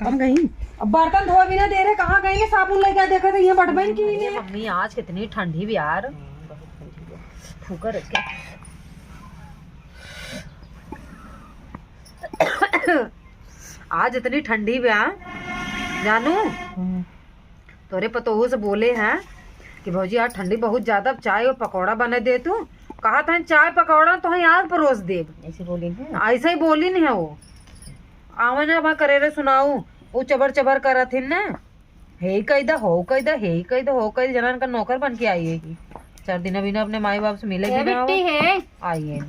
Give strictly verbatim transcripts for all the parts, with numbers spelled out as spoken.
हम गई। अब बर्तन धोए बिना दे रहे, कहाँ गई ने साबुन लेके? देखा तो ये बटबैन की अरे ने। मम्मी, आज कितनी ठंडी भी यार। फूकर है क्या? आज इतनी ठंडी बा, जानू, तोरे पतोहू से बोले हैं कि भौजी, आज ठंडी बहुत ज्यादा, चाय और पकौड़ा बना दे तू। कहा था, चाय पकौड़ा तो हम आग परोस देब। ऐसे बोली है? ऐसे ही बोली नहीं है वो। आवे ना, वहाँ करे रे सुनाऊ, वो चबर चबर करत हिन ना, हे कह दा, हो कह दा, हे कह दा, हो कह दा, जनन का नौकर बन के आई है कि चार दिन अभी ना अपने माई बाप से मिले ए भी ना हो। बिट्टी है। आई है।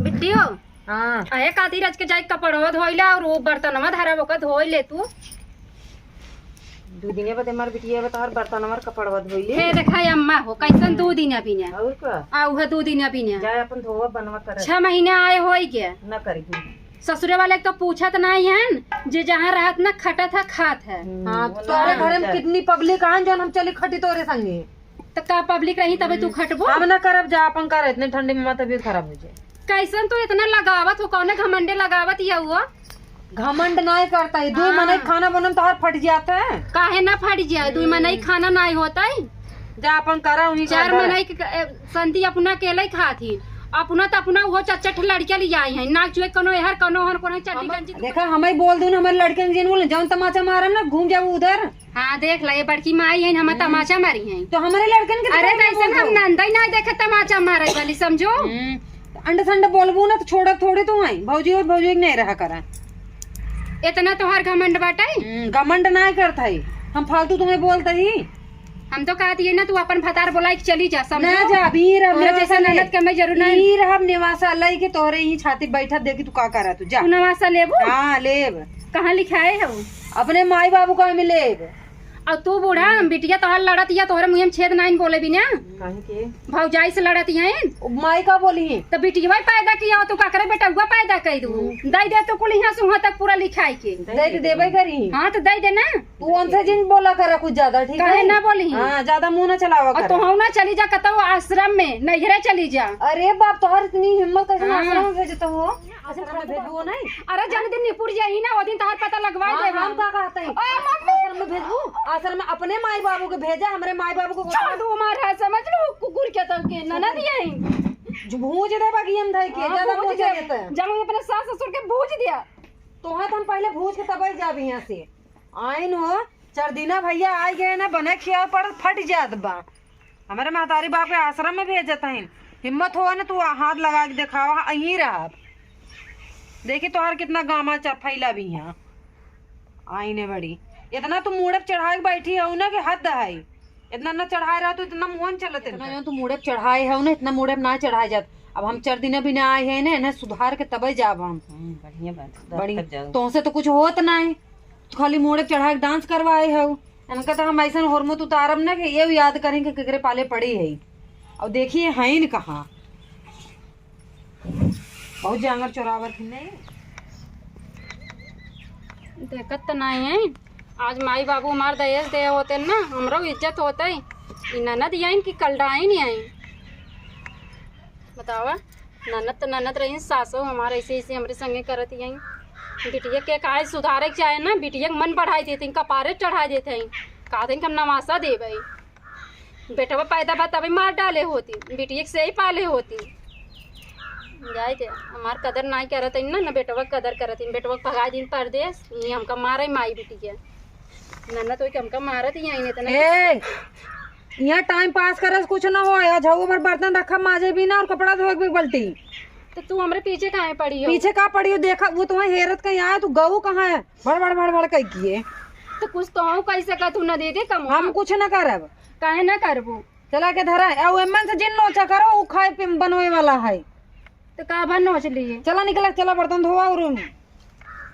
बिट्टी हो? हाँ। अहे काती रच के जाए कपड़वा धोइला और वो बर्तनवा धरा ओका धोइ ले तू। दू दिने बाद हमार बिटिया बता हर बर्तनवा और कपड़वा धोइ ले। हे देखा ये अम्मा हो, कैसन दू दिन अभी ने। और का? आ, उहे दू दिन अभी ने। जाए अपन धोवा बनवा करे। छह महीने आए होई के। ना करी दू। ससुरे वाले तो पूछत नहीं हन, जे जहाँ रहत ना खटत है, खात है। हम्म, हाँ, वो तो तोरे ना घर में है। कितनी पब्लिक आन जौन हम चली खटी तोरे संगे। तो का पब्लिक रही तबे तू खटबो? हम ना करब, जा अपन कर, इतने ठंडी में हमार तबीयत खराब हो जाए। कैसन तू इतना लगावत हो, कौने घमंडे लगावत ये हुआ? घमंड नाय करता है, दुई हाँ। मनई खाना बनन तोहार फट जाता है। काहे ना फट जाए, दुई मनई खाना नाय होता है। जा अपन करा उन्हीं चार का मनई के, ए, संती अपना अकेले ही खात ही, अपना तो अपना वो चार चार ठे लड़कियां ले आई हैं, नाक चुए कोनो एहर कोनो हर कोनो चड्डी हम, गंजी तो देखा, हम ही बोल दूं ना, हमारे लड़के ने जिन बोले, जौन तमाचा मारम ना, घूम जाओ उधर। हाँ, देख ला, ये बड़की माई है, हम हम्म। तमाचा मारी हैं। तो हमारे लड़कन के तो अरे, कौन जैसे बोल हम दो? नंदा ही ना देखे तमाचा मारे वाली, समझो? हम्म। अंडे संडे बोलबू ना, तो छोड़ब थोड़ी तू आई। भौजी और भौजी के नहीं रहा करा। इतना तोहार घमंड बाटे? हम्म, घमंड ना करत है, हम फालतू तुम्हें बोलते ही। हम तो कहत ही ना, तू अपन भतार बोलाई के चली जा, समझो? ना जा, अभी रह तोहरे निवासा जैसे ले। ननद के हमें जरूर नहीं। ई रहब निवासा लई के तोहरे ही छाती बैठब, देखी तू का करा तू, जा। तू निवासा लेबू? हाँ, लेब। कहाँ लिखाए हो? अपने माई बाबू का में लेब। और तू बूढ़ा, बिटिया तोहर लड़त या तोहरे मुँह में छेद नाइन बोले भी ना। काहे के? भौजाई से लड़त हैं। ओ, माई का बोली है? तो बिटिया पैदा किया हो, तू का करे बेटउआ पैदा कर दू। हम्म। दे दे तू कुल यहाँ से वहाँ तक पूरा लिखाई के। दे तो देबे करी। हाँ, तो दे दे ना। तू उनसे जिन बोला करा कुछ ज्यादा, ठीक काहे है? ना बोली? हाँ, ज्यादा मुंह ना चलावा और करा। तोहू ना चली जा कतौ आश्रम में, नैहरे चली जा। अरे बाप, तोहर इतनी हिम्मत कैसे हाँ। आश्रम में भेजत हो? आश्रम में भेजबो नहीं। अरे जन दिन निपुर जाई ना, वो दिन तोहर पता लगवा हाँ, देबा। हम का कहते हैं? ओ मम्मी। आश्रम में भेजबू? आश्रम में अपने माई बाबू के भेजा, हमरे माई बाबू को छोड़ दो, मार है, समझ लो, कुकुर के तो के ननद यही। जो भूज दे बगियन धई के, हाँ, ज्यादा भूज मुंह दे। चले तो। जब अपने सास ससुर के भूज दिया। तोहे तो हम पहले भूज के तबे जाब यहाँ से। आइन हो, चरदीना भैया आइ गए ना, बने खिया पड़ फट जात बा। हमरे महतारी बाप के आश्रम में भेजत हइन। हिम्मत हो ना, तू हाथ लगा के देखावा, अहीं रहब। देखी तोहार कितना गामा चा-, फैला भी यहाँ। आईने बड़ी। इतना तू मूड़े पे चढ़ा के बैठी हो ना कि हद है। इतना ना चढ़ाए रहा तो इतना मुँह न चलत इतना इनका। जो तू मूड़े पे चढ़ाए हो ना, इतना मूड़े पे ना चढ़ाए जात। अब हम चार दिन अभी ना आए हैं ना, इन्हें सुधार के तबे जाब हम। हम्म, बढ़िया बात, सुधार बड़ी। कर जाओ। तोहसे तो कुछ होत ना है, तू खाली मूड़े पे चढ़ा के डांस करवाए हो। इनका तो हम ऐसा होरमत उतारब ना कि ये याद करें कि केकरे पाले पड़ी है। और देखिए हैं न कहाँ। बहुत जांगर चोरावत ही नहीं। देखत त नहीं है। आज माई बाबू हमार दहेज दे होते ना, हमरो इज्जत होते। ई ननद आइन कि कलडाइन आइन? बतावा, ननद त ननद रही, सासो हमार ऐसे ऐसे हमरे संगे करत आइन। बिटिया के काहे सुधारे के चाहे ना, बिटिया के मन बढ़ाई देते, कपारे चढ़ाई देते हैं, कहते हैं कि हम नवासा देबे। बेटवा पैदा बा तभी मार डाले होती, बिटिया के से ही पाले होती। जाए दे, हमार कदर नाई करत है ना, ना बेटवा के कदर करत है। बेटवा के भगा दिन परदेस, ये हमका मारे माई बिटिया। ननद होई के हमका मारत ही आई इतना। ए, यहाँ टाइम पास करे से कुछ ना हो, यहाँ झाड़ू भर बर्तन रखा, माजे भी ना और कपड़ा धोए भी बल्टी। तो तू हमरे पीछे काहे पड़ी हो? पीछे का पड़ी हो? देखा, वो तुम्हें हेरत कहीं आए, तू गऊ कहाँ है? भड़, भड़, भड़, भड़ कह किए। तो कुछ तो हम कह सका, तू ना दे दे कम। हम कुछ ना करब। काहे ना करबू? चला के धरा है, और एमन से जिन नोचा करो, वो खाए पे बनवे वाला है। तो का बा नोच लिए? चला निकला, चला बर्तन धोवा और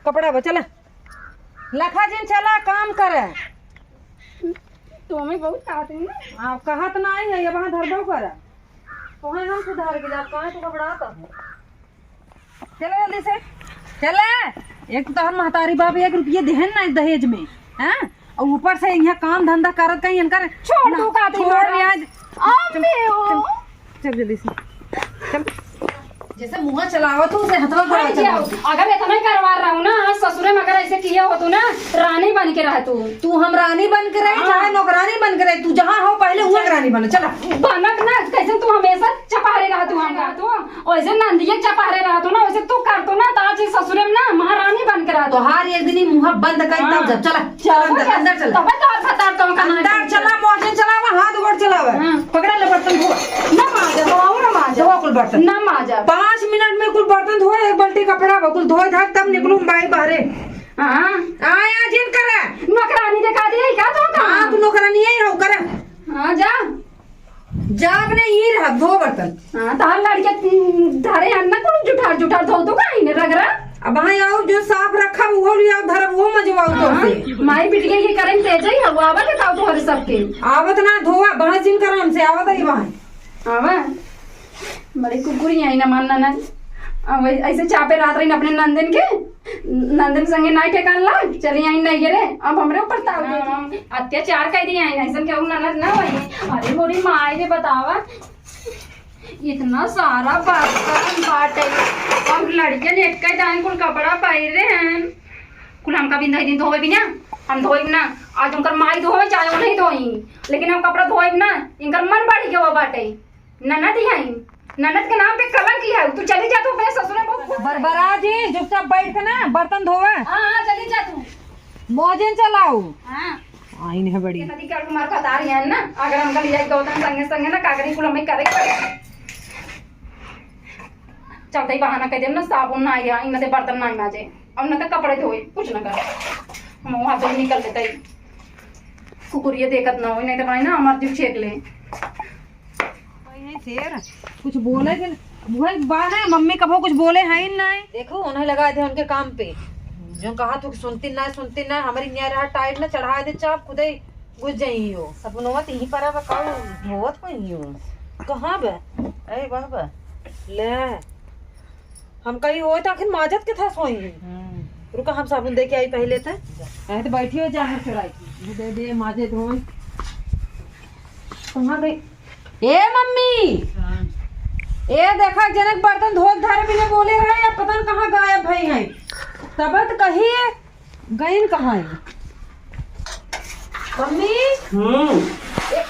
कपड़ा बा, चला। लखा जिन चला काम करे। तो हमें बहुत कहते हैं ना। आप कहत ना आई है, ये वहाँ धर दो कर। तो हम सुधार के जा, कहाँ तो घबराता है। चले जल्दी से, चले। एक तो तोहर महतारी बाप एक रुपये देहन ना दहेज में, हैं? और ऊपर से यहाँ काम धंधा करत कहीं इनकर छोड़ ना, दू का छोड़ दिमाग। आज। अम्मी हो। चल, चल जल्दी से, चल। जैसे मुँह चलावत हूँ, उसे हथवा गोड़ा हट जाओ। चलावत हूँ। अगर इतना ही करवा रहा हूँ ना, आज ससुरे में अगर ऐसे किया हो तू ना, रानी बन के रह तू। तू हम रानी बन के रहे, हाँ। चाहे नौकरानी बन के रहे, तू जहाँ हो पहले वहाँ के रानी बनो। चला। बनत ना, कैसे तू हमेशा चपहरे रह तू हमका, तू वैसे नंदिया चपहरे रह तू ना, वैसे तू कर तू ना, तो आज इस ससुरे में ना महारानी बन के रह तू। तोहार एक दिन ही मुँह बंद कर, तब हाँ। जब चला। चल अंदर, अंदर चल। तब तो आप बता दो का अंदर चला, मौजे चलावा, हाथ गोड़ चलावा। हाँ। पकड़ा ले बर्तन धो। ना माजा, धोवा ना माजा। धोवा कुल बर्तन। ना माजा। पाँच मिनट में कुल बर्तन धोए, एक बाल्टी कपड़ा बा, कुल धोए धाक तब निकलूं बाई बाहरे। हाँ। आया जिन करा। नौकरानी देखा दी है क्या तो का? हाँ, तू नौकरानी है हो करा। हाँ, जा। जा अपने ई रहा, धो बर्तन। हाँ, तहार लड़के, उम, धरे हन ना कुल जुठार, जुठार धो दो का इन्हें रगड़ा। अब हाँ, आओ जो साफ रखा, वो लिया धरब, वो मजवाओ तो हाँ, से। माई बिटिया ये करें तेज ही हवा, आवा बताओ तो हर सबके। आवत ना धोवा, बहस जिन कर हमसे, आवत ही वहाँ। आवा। बड़ी कुकुरी आई ना मान ननद। अब ऐसे चापे रात रही अपने नंदन के। नंदन संगे नाई ठेकान लाग, चली आई नैहरे, अब हमरे ऊपर ताव दे दी। हाँ, अत्याचार कर दी आई, ऐसन केहू ननद ना वही। अरे मोरी माई रे बतावा, इतना सारा बर्तन बाटे, और लड़के ने एक ही दान कुल कपड़ा पहिरे हैं, कुल हमका बिंदाई दिन धोवे भी ना, हम धोइब ना, आज उनकर माई धोवे चाहे वो नहीं धोई, लेकिन हम कपड़ा धोइब ना, इनकर मन बढ़ गया बाटे। ननद ही हईन, ननद के नाम पे कलंक ही है। तू चली जा, तू अपने ससुर में बहुत खुश रह। बरबरा जी, चुपचाप बैठ के ना बर्तन धोवा। हाँ, हाँ, चली जा तू। मौजन चलाओ। हाँ। आइन है बड़ी। ये नदी का हमारे बता रही है ना, अगर हमका ले जाए गौतम संगे संगे ना, कागरी कुल हमें करे के पड़े। चलते ही बहाना कर देम ना, साबुन ना आया, इनसे बर्तन ना माजे, अब ना तो कपड़े धोए, कुछ ना कर। हम वहाँ से निकल लेते ही। कुकुरिया देखत ना हो, नहीं तो भाई ना हमार जीव छेक ले। कोई नहीं शेर, कुछ बोले के, वही बात है, मम्मी कबो कुछ बोले है ही नहीं। देखो, उन्हें लगा दे उनके काम पे, जो कहा तू सुनती ना, सुनती ना, हमारी न्याय रहा टाइट ना चढ़ा दे चाप, खुदे घुस जाई हो। सपनवा तो यहीं पर अब काऊ धोवत को ही हो। कहाँ बे? अरे बाबा, ले, हम कही होए तो आखिर माजत के था सोई। हम्म। रुका, हम साबुन दे के आई पहले तो। अरे तो बैठी हो, जा हाथ चुराई के। ये दे दे, माजे धोए। कहाँ गई? ए मम्मी! हाँ। ए देखा, जनक बर्तन धोत धरे बिना बोले रहे, अब पता न कहाँ गायब भई हैं। तब तो कही गईन कहाँ है? मम्मी? हम्म। ए,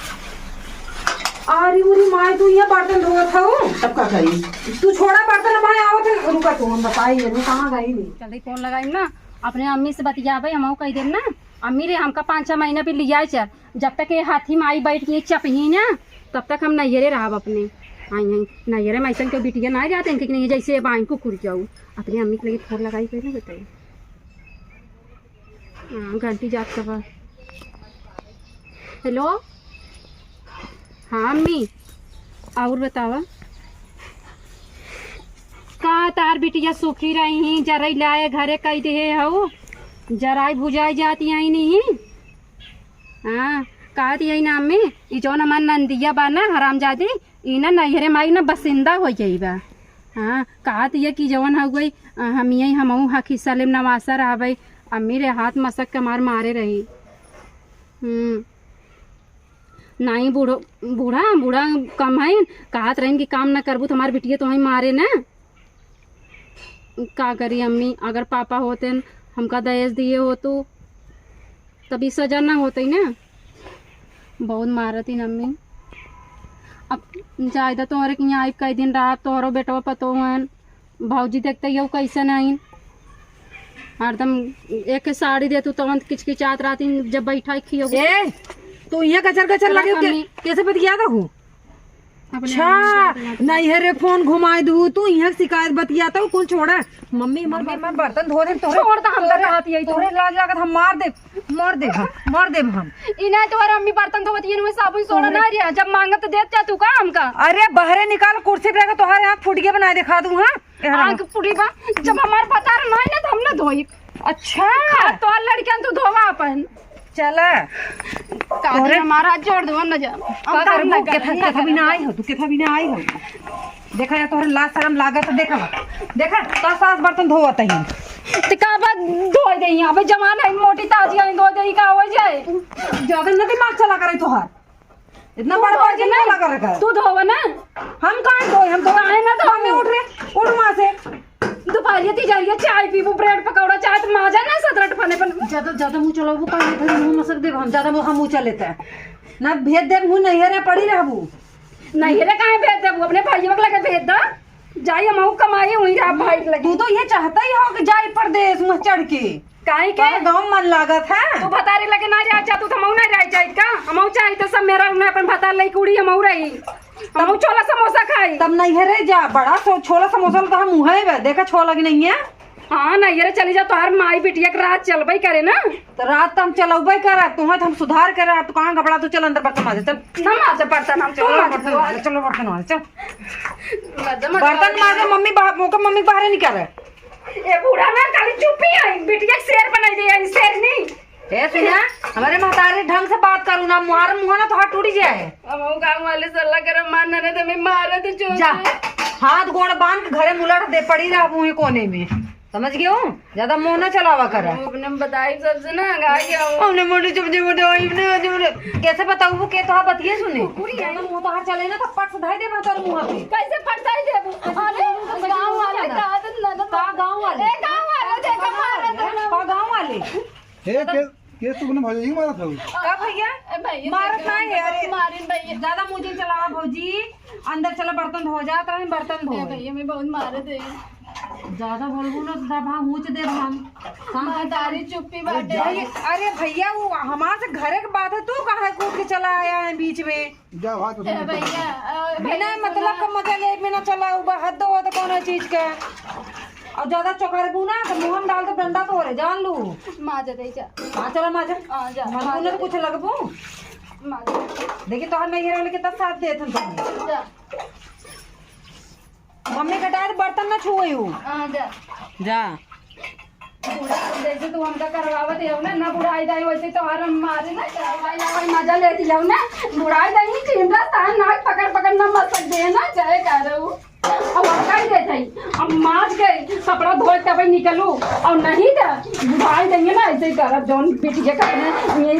अरे उरी माई, तू यहाँ बर्तन धोत हऊ? तब का करी? तू छोड़ा बर्तन, अब आवत है, रुका तू, हम बताई, ये कहाँ गई नहीं? जल्दी फोन लगाई ना, अपने अम्मी से बतियाबे, हम कह देब ना, अम्मी रे, हमका पाँच छह महीना भी लिया चल, जब तक ये हाथी में आई बैठ के चपही ना, तब तक हम नैहरे रहब अपने। आई हैं, नैहरे में ऐसन केहू बिटिया ना जाते हैं कि नहीं, जैसे अब आई कुकुर के आऊ। अपने अम्मी के लगे फोन लगाई के ना बताई। हाँ, घंटी जात का बा। हेलो, हाँ अम्मी, और बतावा। का तार बिटिया सुखी रही, जरई लाए घरे कई देहे हऊ, जराई भुजाई जाती आई नहीं। हाँ, कहत यही ना अम्मी, ई जौन हमार नंदिया बा ना हरामजादी, ई ना नैहरे माई ना बसिंदा हो गई बा। हाँ, कहत ये कि जौन हो गई, अ, हम यही हमहू हक हिस्सा लेम नवासा रहबे। अम्मी रे हाथ मसक के मार मारे रही। हम्म। नाई बूढ़ो, बूढ़ा, बूढ़ा कम है, कहत रहीन कि काम ना करबू तो हमार बिटिया तो वहीं मारे ना। का करी अम्मी, अगर पापा होते न, हमका दहेज दिए हो तो तब ई सजा ना होतई ना। बहुत मारत ही अम्मी। अब जायदा तोहरे के यहाँ आइब कई दिन रात, तोहरो बेटवा पतोहन, भौजी देखते यू कैसे नहीं, हरदम एक साड़ी दे तू तवन किचकिचात रहती जब बैठा खियो। ए, तू यहाँ कचर कचर लगे के, अम्मी। कैसे बतियात हूँ? अच्छा, नहीं है रे, फोन घुमाए दू, तू यहाँ शिकायत बतियात हूँ, कुल छोड़ा। मम्मी, हमार बर्तन धो दे, तोहरे, छोड़ दे, हम तो कहत यही तो। तोहरे लाज लागत, हम मार दे, मार दे हम, मार दे हम। ई ना तोहरे अम्मी बर्तन धोवत, ये में साबुन सोडा ना रिया, जब मांगत देत जा तू का हमका? अरे बहरे निकाल कुर्सी पे, तोहरे आँख फुटिया बनाए दिखा दूँ, हाँ? एहरा आँख फुटी बा, जब हमार पता नहीं ना तो हम ना धोई। अच्छा। तोहर लड़कियन तू धोवा अपन। चला। का तोहरे हमारा हाथ जोड़ दो, हम ना जा। हम का काम ना करबू? केथा, केथा बिना आई हो तू, केथा बिना आई हो। देखा या तोहरे लाज शरम लागत, देखा, देखा, तो सास बर्तन धोवत ही। ते का बात धोई दे यहाँ पे जमाना है, मोटी ताजी आई धो दे, का हो जाए? ज्यादा ना दिमाग चला करे तोहार। इतना तू बड़ा धोबे बाल्टी ना, ना लगा रखा है। तू धोबे ना। हम काहे धोई, हम धोई। काहे ना धोबू? मम्मी उठ रे, उठ वहाँ से। दुपहरिया ती जाइए, चाय पीबू, ब्रेड पकौड़ा, चाय तो माजा ना सतरट फने पर। ज्यादा, ज्यादा मुँह चलाबू, काहे इधर मुँह मसक देब हम, ज्यादा मुँह, हम मुँह चलेते हैं। ना भेज देब, मुँह नैहरे पड़ी रहबू। नैहरे काहे भेज देबू? अपने भाइयों के लगे भेज दा। जाई हमहू कमाई हुई रहा भाई के लगे। तू तो ये चाहता ही हो कि जाई परदेस मुँह चढ़ के। काहे के? तोहर गाँव मन लागत है। तू भतारी लगे ना रह चाहत, तू तो हमहू ना रह चाहत का? हमहू चाहित तो सब मेहरारू अपन भतार लेके उड़ी, हमहू रही। हमहू छोला समोसा खाई। तब नैहरे जा, बड़ा सो-, छोला समोसा तो हम मुँहे बे, देखा छोला कि नहीं है? हाँ, नैहरे चली जा, तोहर माई बिटिया के राज चलबे करे ना। तो राज तो हम चलबे करा, तुहे तो हम सुधार करा, तू कहाँ घबरा, तू चल अंदर बर्तन माजे, चल। ना माजे बर्तन, हम चल चलो माजे। बर्तन माजे, चलो बर्तन माजे, चल। माजे, माजे, बर्तन माजे। माजे, मम्मी बाहर, मोका मम्मी बाहर निकाले। ए बूढ़ा ना, खाली चुप्पी है, बिटिया के शेर बनाई दे, है शेरनी। ए सुना, हमारे महतारी ढंग से बात करू ना, मुहार मुहा ना तोहार टूटी जाए। हमहू गाँव वाले से अल्लाह करे, मान ना तो मैं मारे तो चोट जा, है। हाथ गोड़ बांध के घरे मुलड़ दे, पड़ी रह मुँह कोने में, समझ गयो? ज्यादा मुँह ना चलावा कर। हमहू अपने बताई सबसे ना, गा गया हूँ। हमने मोटे चुप जे मोटे आई ने, जे मोटे। कैसे बताऊ वो के तोहार बतिये सुने? कुकुरी है। ज्यादा मुँह तोहार चले ना तो पट से धाई दे तोर मुँह पे। कैसे पट धाई देबू? अरे, गाँव वाले का आदत ना तो का गाँव वाले? ए, गाँव वाले देखा मारे तो। का गाँव वाले? हे, के, के तू अपने भौजाई के मारत हऊ? का भैया? ए, भैया, मारत देखा, ना है, अरे। मारिन भैया। ज्यादा मुँह जिन चलावा भौजी, अंदर चला बर्तन धो, जात रहे बर्तन ए, धो। भैया, मैं बहुत मारत है। ज्यादा बोलबू ना तो दबा मूछ देब हम। काम करता महतारी चुप्पी बाटे। भैया, अरे भैया, वो हमार से घरे के बात है, तू काहे कूद के चला आया है बीच में? जा भाई, ए भैया, अ, बिना भैया, मतलब सुना। का मजा ले बिना चला, उ हद हो तो कोनो चीज के। और ज्यादा चोकरबू ना तो मुँह में डाल दे डंडा तोरे, जान लू। माजा दे जा। हाँ, चला माजा। हाँ, जा, माजा माजा ना तो दे। कुछ लगबू। माजा। देखी तोहर नैहर वाले कितना साथ देत हन तुमने। जा। मम्मी के डाल बर्तन ना छुए हूँ। हाँ, जा। जा। बूढ़ा, जैसे तू हमका करवावत हो ना, ना बुढ़ाई दाई, वैसे तो हर हम मारे ना, करवाई लावाई मजा लेती हो ना, बुढ़ाई दाई चिमटा तान नाक पकड़ पकड़ ना मसक दे ना, चाहे का रहू। अब हम कह देत हई, अब माज के कपड़ा धोए के तबे निकलू, और नहीं तो बुढ़ाई दाई ना ऐसे ही करब, जौन बिटिया का अपने ये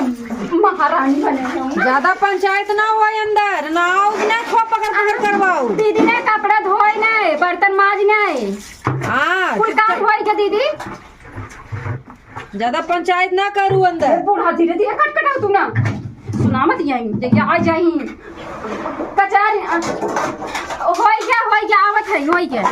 महारानी बने हो ना। ज्यादा पंचायत ना होए अंदर, ना आओ ना खो पकड़ पकड़ करवाओ। दीदी ने कपड़ा धोए ना, बर्तन माज ना। हाँ, कुल काम चुपचाप। होई के दीदी? ज्यादा पंचायत ना करू अंदर। ए, बूढ़ा धीरे धीरे कट कटाओ तू ना। सुना मत यहीं, देखिए आ जाई। कचारी, अ, होई क्या, होई क्या, आवत है, होई क्या?